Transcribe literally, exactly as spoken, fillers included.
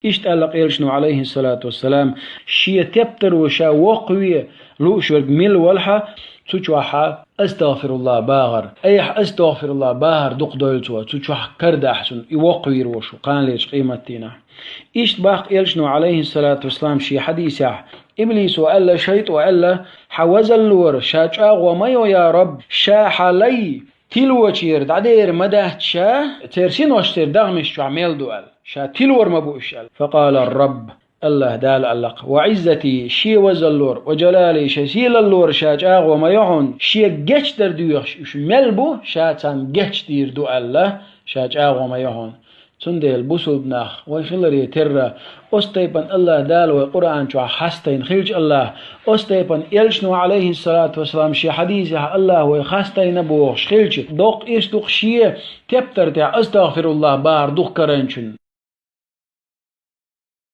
Иштта аьлла Элчано, Ӏалайхиссалату вассалам, шен тептаро ша воккхаве лууш верг мила валахь, цу чохь «АстагӀфируллахӀ» бахар. Айхьа «АстагӀфируллахӀ» бахар дукха дойла цо, цу чохь карадахь цунна и воккхавийр волуш ву кханалерчу къематдийнахь. Иштта баккха Элчано, Ӏалайхиссалату вассалам, шен хьадисехь: «Иблисо аьлла, шайтӀо аьлла: „Хьан вазаллора, ша чӀагӀо ма йо, я Рабб, ша хьан лай тилочера дӀадер ма дац ша, церан синош церан дегӀмаш чохь мел ду“, аьлла. Ша тилор ма бу уьш, аьлла. Факъала Рабб, АллахӀ Дала аьлла-кх: „Ва Ӏиззати, шен вазаллора, ва жалали, шен сийлаллора ша чӀагӀо ма йо хьуна, шен гечдар доьхуш уьш мел бу, ша царна гечдийр ду“, аьлла, ша чӀагӀо ма йо хьуна. Цундела, бусулба нах, вай хиларе терра, оцу тайпана АллахӀ Дала вай Къуръан чохь хастийна хилча АллахӀа, оцу тайпана Элчано, Ӏалайхиссалату вассалам, шен хьадисехь АллахӀа вай хастийна бохуш хилча, доккха ирс ду-кх шен тептар тӀехь «АстагӀфируллахӀ» бахар дукха каранчунна.